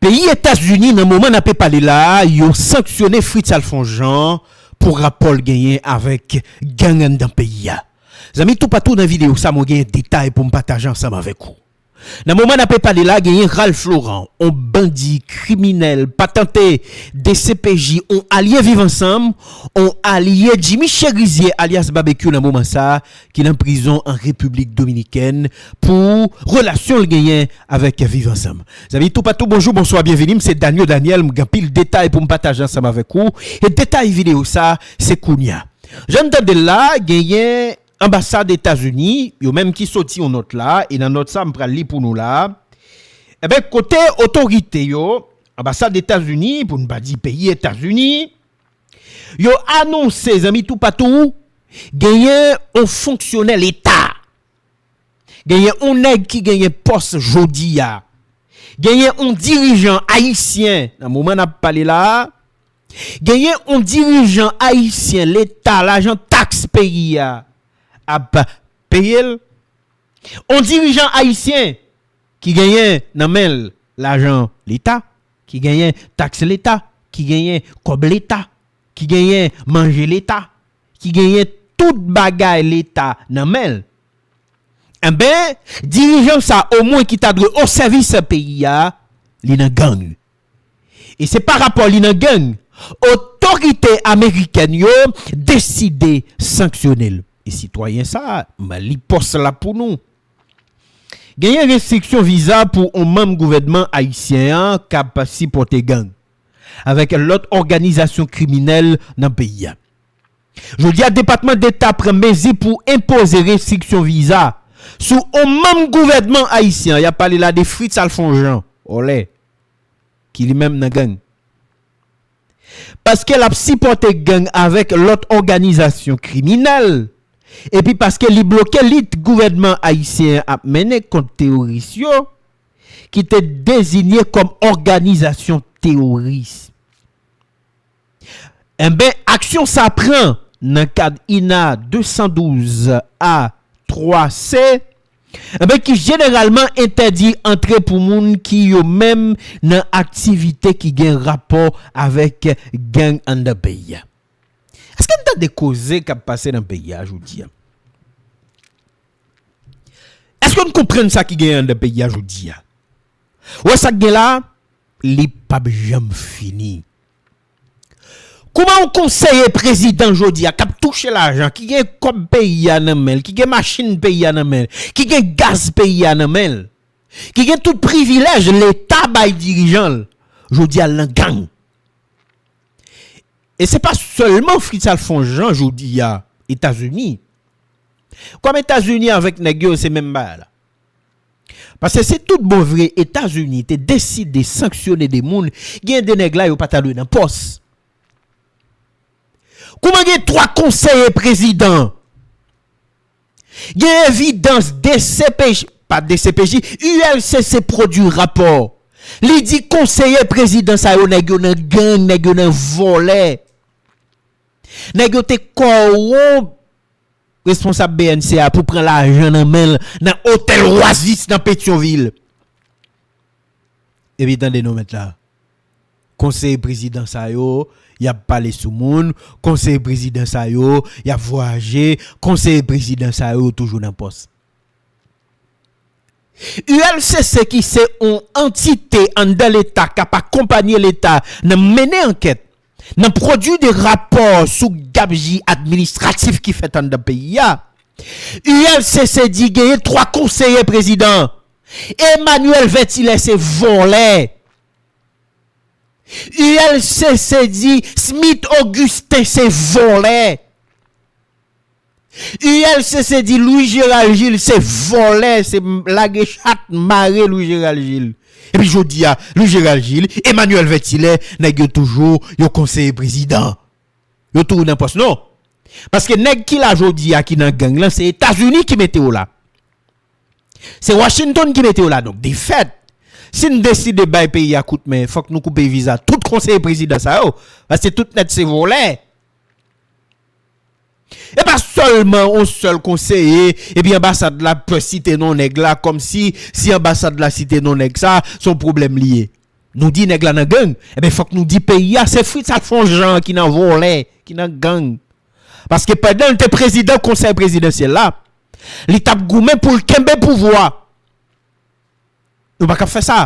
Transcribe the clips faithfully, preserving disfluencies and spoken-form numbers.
Peyi Etazini, nan moman n ape pale la a, yo sanksyone Fritz Alphonse Jean pou rapò l genyen avèk gang anndan peyi a. Zanmi, toupatou nan videyo sa, mwen genyen detay pou m pataje ansanm avèk ou. Nan moman n ape pale la, genyen Ralph Laurent, on bandi kriminèl patante D C P J, on alye Viv Ansanm, on alye Jimmy Cherizier alyas Babekyou nan moman sa a, ki nan prizon an Repiblik Dominikèn pou relasyon l genyen avèk Viv Ansanm. Zanmi, toupatou, bonjou, bonswa, byenvini. M se Daniel Daniel, m gen anpil detay pou m pataje ansanm avèk ou. E detay videyo sa, se kounya. Jan n tande l la, genyen anbasad Etazini, yo menm ki soti yon nòt la, e nan nòt sa, m pral li pou nou la. Enben, kote otorite yo, anbasad Etazini, pou n pa di peyi Etazini, yo anonse, zanmi, toupatou, genyen yon fonksyonè Leta. Genyen yon nèg ki genyen pòs jodi a. Genyen yon dirijan ayisyen, nan moman n ap pale la a, genyen yon dirijan ayisyen, Leta, lajan taks peyi a ap peye l. Yon dirijan ayisyen ki genyen nan men l lajan Leta, ki genyen taks Leta, ki genyen kòb Leta, ki genyen manje Leta, ki genyen tout bagay Leta nan men l. Enben, dirijan sa, omwen ki ta dwe o sèvis peyi a, li nan gang. E se pa rapò li nan gang, otorite amerikèn yo deside sanksyone l. E sitwayen sa, m li pòs la pou nou. Genyen restriksyon viza pou yon manm gouvènman ayisyen an k ap sipòte gang avèk lòt òganizasyon kriminèl nan peyi a. Jodi a, Depatman Deta pran mezi pou enpoze restriksyon viza sou yon manm gouvènman ayisyen an. Y ap pale la de Fritz Alphonse Jean, vòlè, ki li menm nan gang. Paske l ap sipòte gang avèk lòt òganizasyon kriminèl, epi paske li bloke lit gouvènman ayisyen an ap mennen kont teworis yo, ki te deziye kòm òganizasyon teworis. Enben, aksyon sa pran nan kad INA de san douz A twa C, enben, ki jeneralman entèdi antre pou moun ki yo menm nan aktivite ki gen rapò avèk gang anndan peyi a. Èske n tande koze k ap pase nan peyi a jodi a? Èske n konprann sa ki genyen anndan peyi a jodi a? Ou wè sa k gen la? Li p ap janm fini. Kouman yon konseye prezidan jodi a k ap touche lajan, ki gen kòb peyi a nan men l, ki gen machin peyi a nan men l, ki gen gaz peyi a nan men l, ki gen tout privilèj Leta bay dirijan l, jodi a l nan gang? E se pa sèlman Fritz Alphonse Jean jodi a Etazini. Kòm Etazini avèk nèg yo, se menm bagay la. Paske si tout bon vre Etazini te deside sanksyone de moun, gen de nèg la yo pa ta dwe nan pòs. Kouman gen twa konseye prezidan? Gen evidans D C P J, pa D C P J, U L C C pwodui rapò. Li di konseye prezidan sa yo, nèg yo nan gang, nèg yo nan vòlè. Nèg yo te kòwonp responsab B N C a pou pran lajan nan men l nan otèl Oasis nan Petyonvil. Epi tande non mèt la. Konseye prezidan sa yo, y ap pale sou moun. Konseye prezidan sa yo, y ap vwayaje. Konseye prezidan sa yo toujou nan pòs. U L C C ki se yon antite anndan Leta k ap akonpanye Leta nan mennen ankèt, nan pwodui de rapò sou gabji administratif ki fèt anndan peyi a. U L C C di genyen twa konseye prezidan. Emmanuel Vertilè se vòlè. U L C C di Smith Augustin se vòlè. U L C C di Louis Gérald Gilles se vòlè, se lage chat mare Louis Gérald Gilles. Epi jodi a, Louis Gérald Gilles, Emmanuel Vertilè, nèg yo toujou, yo konseye prezidan. Yo toujou nan pòs, non. Paske nèg ki la jodi a ki nan gang lan, se Etazini ki mete yo la. Se Washington ki mete yo la. Donk, defèt, si n deside bay peyi a kout men, fòk nou koupe viza tout konseye prezidan sa yo. Paske tout nèt se vòlè. E pa sèlman yon sèl konseye, epi anbasad la pè site non nèg la, kòmsi si anbasad la site non nèg sa, se yon pwoblèm li ye. Nou di nèg la nan gang, ebyen fòk nou di peyi a se Fritz Alphonse Jean ki nan vòlè, ki nan gang. Paske pandan l te prezidan konsèy prezidansyèl la, li t ap goumen pou l kenbe pouvwa. Nou pa ka fè sa.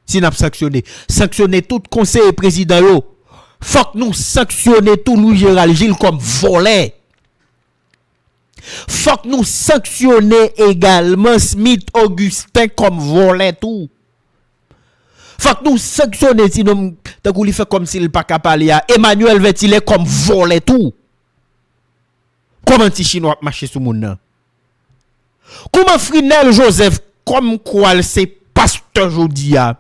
Si n ap sanksyone, sanksyone tout konseye prezidan yo. Fòk nou sanksyone tou Louis Gérald Gilles kòm vòlè. Fòk nou sanksyone egalman Smith Augustin kòm vòlè tou. Fòk nou sanksyone ti nonm tankou li fè kòmsi l pa ka pale a, Emmanuel Vertillet kòm vòlè tou. Kòman ti chinwa ap mache sou moun nan? Kòman Frinel Joseph, kòm kwa l se pastè jodi a,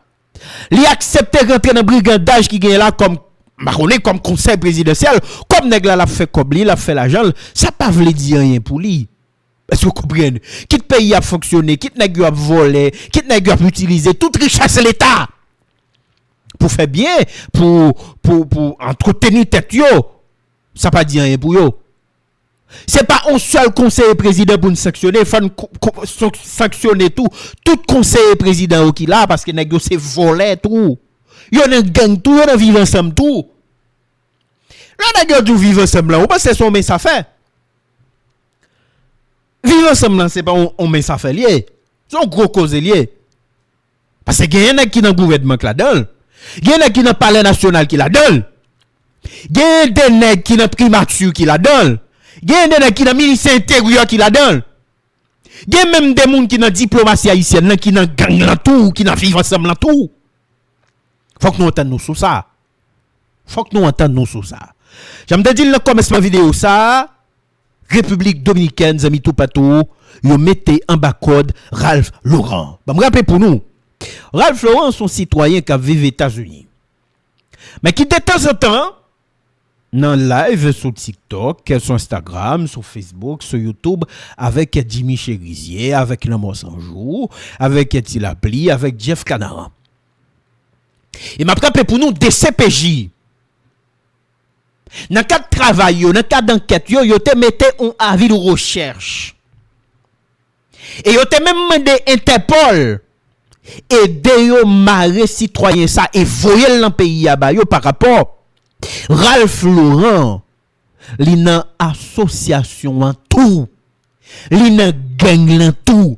li aksepte rantre nan brigandaj ki genyen la kòm, m pa konnen, kòm konsèy prezidansyèl, kòm nèg la l ap fè kòb li, l ap fè lajan l, sa pa vle di anyen pou li. Èske w konprann? Kit peyi a ap fonksyone, kit nèg yo ap vòlè, kit nèg yo ap itilize tout richès leta pou fè byen, pou, pou, pou antreteni tèt yo, sa pa di anyen pou yo. Se pa yon sèl konseye prezidan pou n sanksyone, fò n ko- ko- sank- sanksyone tou tout konseye prezidan yo ki la, paske nèg yo se vòlè tou. Yo nan gang tou, yo nan viv ansanm tou. Lè nèg yo di w viv ansanm lan, ou panse se yon mens afè? Viv ansanm lan se pa yon, yon mens afè l ye. Se yon gwo koze l ye. Paske genyen nèg ki nan gouvènman k ladan l. Genyen nèg ki nan palè nasyonal ki ladan l. Genyen de nèg ki nan primati ki ladan l. Genyen de nèg ki nan ministè enteryè ki ladan l. Gen menm de moun ki nan diplomasi ayisyèn nan ki nan gang lan tou, ki nan viv ansanm lan tou. Fòk nou antann nou sou sa. Fòk nou antann nou sou sa. Jan m te di l nan kòmansman videyo sa a, Repiblik Dominikèn, zanmi toupatou, yo mete anba kòd Ralph Laurent. Ban m raple pou nou, Ralph Laurent se yon sitwayen k ap viv Etazini. Men ki detanzantan, nan live sou TikTok, sou Instagram, sou Facebook, sou YouTube, avèk Jimmy Chérizier, avèk Lanmò San Jou, avèk Ti Lapli, avèk Jeff Canaran. E m ap raple pou nou, D C P J, nan kad travay yo, nan kad ankèt yo, yo te mete yon avi de rechèch. E yo te menm mande Entèpòl ede yo mare sitwayen sa e voye l nan peyi a ba yo pa rapò Ralph Laurent, li nan asosyasyon an tou. Li nan gang lan tou.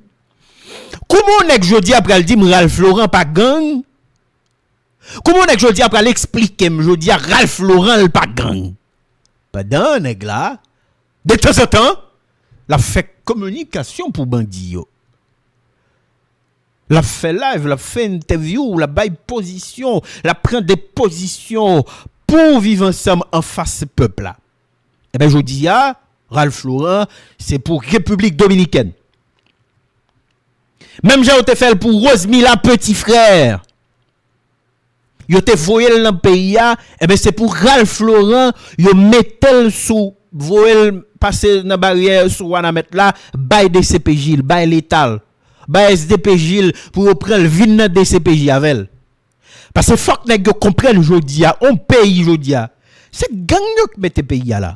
Kouman yon nèg jodi a pral di m Ralph Laurent pa gang? Kouman yon nèg jodi a pral eksplike m jodi a Ralph Laurent l pa gang? Pandan nèg la, detanzantan, l ap fè kominikasyon pou bandi yo. L ap fè live, l ap fè entèvyou, l ap bay pozisyon, l ap pran de pozisyon pou viv ansanm anfas pèp la. Ebyen, jodi a, Ralph Laurent, se pou Repiblik Dominikèn. Menm jan yo te fè l pou Rosemila Petit Frère. Yo te voye l nan peyi a, ebyen, se pou Ralph Laurent, yo mete l sou, voye l pase nan baryè sou Wanament la, bay D C P J l, bay Leta l, bay S D P J l, pou yo pran l vin nan D C P J avè l. Paske fòk nèg yo konprann jodi a, yon peyi jodi a, se gang yo k mete peyi a la.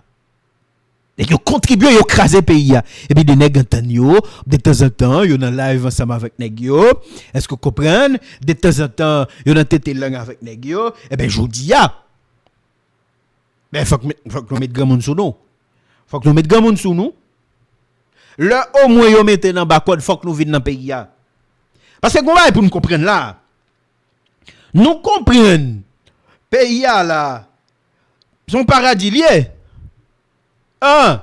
Nèg yo kontribye, yo kraze peyi a. Epi de nèg antann yo, detanzantan, yo nan live ansanm avèk nèg yo. Èske w konprann? Detanzantan, yo nan tete lang avèk nèg yo. Ebyen, jodi a, ben, fòk, fòk nou met granmoun sou nou. Fòk nou met granmoun sou nou. Lè omwen yo mete n anba kòd, fòk nou vin nan peyi a. Paske gon bagay pou n konprann la. Nou konprann peyi a la, se yon paradi l ye. An,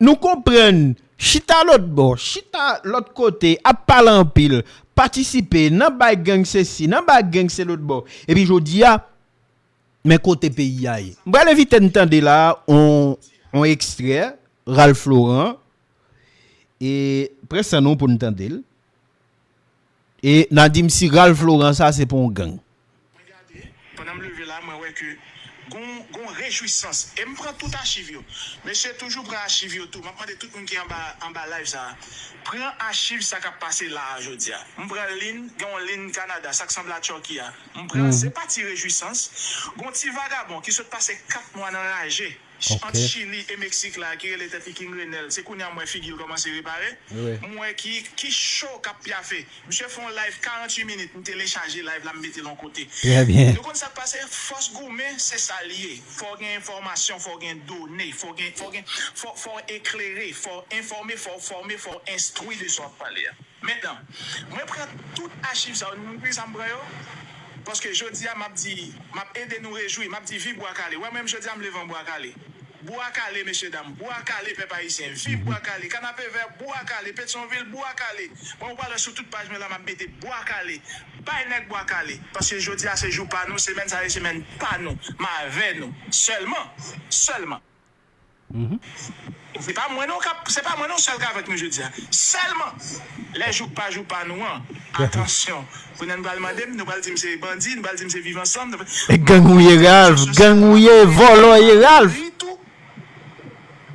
nou konprann, chita lòt bò, chita lòt kote, ap pale anpil, patisipe nan bay gang sesi, nan bay gang se lòt bò. Epi jodi a, men kote peyi a ye. M pral envite n tande la yon, yon ekstrè, Ralph Laurent, e pran san nou pou n tande l. E n a di m si Ralph Laurent sa se pa yon gang. Mwen gade, pandan m leve la, mwen wè ke gon, gon rejwisans. E m pran tout achiv yo. Mesye, toujou pran achiv yo tou. M ap mande tout moun ki anba, anba live sa a, pran achiv sa k ap pase la a jodi a. M pran lin, gen yon lin Kanada, sa k sanble a Turkey a. M pran, se pa ti rejwisans. Gon ti vagabon ki sot pase kat mwa nan raje. ant Chili e Meksik la, ki rele tèt li King Renel, se kounye a m wè figi l kòmanse repare. M wè ki, ki cho k ap pyafe. Misye fè yon live karanntuit minit, m telechaje live la, m mete l yon kote. Trè byen. Nou konn sa k pase, fòs goumen, se sa l ye. Fò w gen enfòmasyon, fò w gen done, fò w gen, fò w gen, fò, fò w eklere, fò w enfòme, fò w fòme, fò w enstwi de sa w ap pale a. Mentnan, mwen pran tout achiv sa yo, nou konn poukisa m pran yo? Paske jodi a, m ap di, m ap ede nou rejwi, m ap di viv Bwa Kale. Wè, menm jodi a, m leve an Bwa Kale. Bwa Kale, mesye dam, Bwa Kale, pèp ayisyen, viv Bwa Kale, Kanapevè, Bwa Kale, Petyonvil, Bwa Kale. Mwen, ou pral wè sou tout paj mwen la, m ap mete Bwa Kale. Bay nèg Bwa Kale. Paske jodi a, se jou pa nou, semèn sa, se semèn pa nou. M avè nou. Sèlman, sèlman. Se pa mwen non k ap, se pa mwen non sèl k avèk nou jodi a. Sèlman, lè jou k pa jou pa nou an, atansyon. Kounye a nou pral mande m, nou pral di m se bandi, nou pral di m se viv ansanm. Gang ou ye, Ralph, gang ou ye, vòlò ye, Ralph.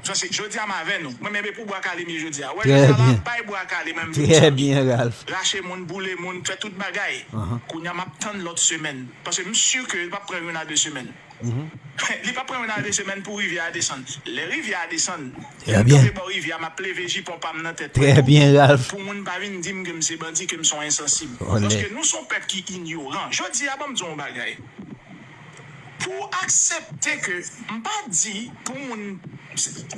Jodi a m avè nou. Mwen menm e pou Bwa Kale m ye jodi a. Wè jodi a la, bay Bwa Kale mwen menm. Trè byen, Ralph. Rache moun, boule moun, fè tout bagay. Kounye a m ap tann lòt semèn. Paske m si ke l p ap pran youn a de semèn. Li p ap pran youn a de semèn pou rivyè a desann. Lè rivyè a desann, lè m kanpe bò rivyè a, m ap leve jipon pa m nan tèt mwen. Trè byen, Ralph. Pou moun pa vin di m ke m se bandi, ke m se yon ensansib. Paske nou se yon pèp ki inyoran. Jodi a, ban m di w yon bagay. Pou w aksepte ke, m pa di pou moun,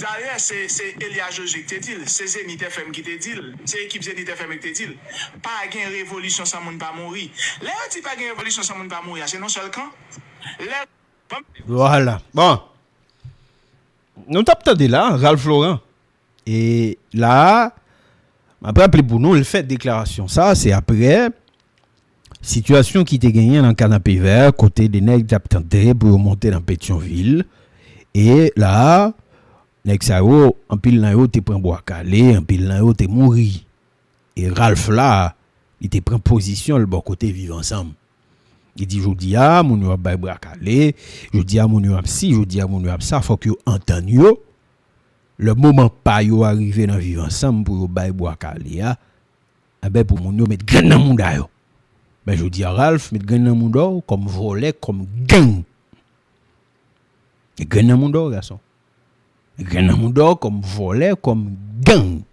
dayè, se, se Elia José ki te di l, se Zenith F M ki te di l, se ekip Zenith F M ki te di l, pa gen revolisyon san moun pa mouri. Lè yo di pa gen revolisyon san moun pa mouri a, se nan sèl kan? Lè Vwala. Bon. Nou t ap tande la, Ralph Laurent. E la, m ap raple pou nou, l fè deklarasyon sa, se aprè sitiyasyon ki te genyen nan Kanapevè, kote de nèg t ap tante pou yo monte nan Petyonvil. E la, nèg sa yo, anpil nan yo te pran Bwa Kale, anpil nan yo te mouri. E Ralph la, li te pran pozisyon l bò kote Viv Ansanm. Li di, jodi a, moun yo ap bay Bwa Kale, jodi a, moun yo ap si, jodi a, moun yo ap sa, fòk yo antann yo. Lè moman pa yo a rive nan Viv Ansanm pou yo bay Bwa Kale a, enben, pou moun yo met grenn nan mouda yo. Men jodi a, Ralph, met grenn nan mouda w kòm vòlè, kòm gang. Met grenn nan mouda w, gason. Met grenn nan mouda w kòm vòlè, kòm gang.